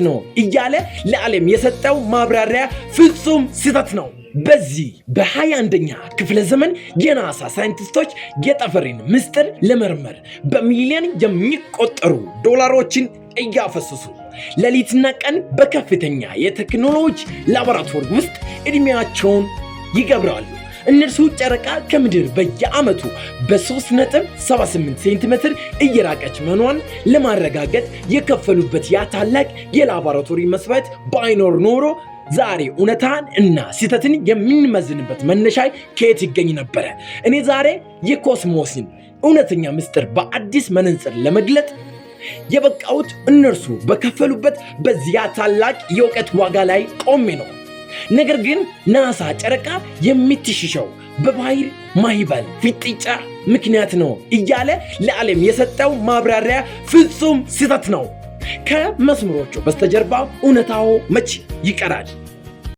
ነው እያለ ለዓለም የሰጠው ማብራሪያ ፍጹም ስህተት ነው። በዚህ በ21ኛ ክፍለ ዘመን የናሳ ሳይንቲስቶች የጠፈርን ምስጢር ለመርመር በሚሊዮን የሚቆጠሩ ዶላሮችን እያፈሰሱ ሌሊትና ቀን በከፍተኛ የቴክኖሎጂ ላቦራቶሪ ውስጥ ዕድሜያቸውን ይገብራሉ። እነርሱ ጨረቃ ከምድር በየዓመቱ በ3.78 ሴንቲሜትር እየራቀች መሆኗን ለማረጋገጥ የከፈሉበት ያ ታላቅ የላቦራቶሪ መስዋዕት ባይኖር ኖሮ ዛሬ እውነታን እና ስህተትን የምንመዝንበት መነሻ ከየት ይገኝ ነበረ? እኔ ዛሬ የኮስሞስን እውነተኛ ምስጢር በአዲስ መነጽር ለመግለጥ የበቃሁት እነርሱ በከፈሉበት በዚያ ታላቅ የእውቀት ዋጋ ላይ ቆሜ ነው። ነገር ግን ናሳ ጨረቃ የምትሸሸው በባህር ማዕበል ፍጥጫ ምክንያት ነው እያለ ለዓለም የሰጠው ማብራሪያ ፍጹም ስህተት ነው። ከመስመሮቹ በስተጀርባ እውነታው መች ይቀራል?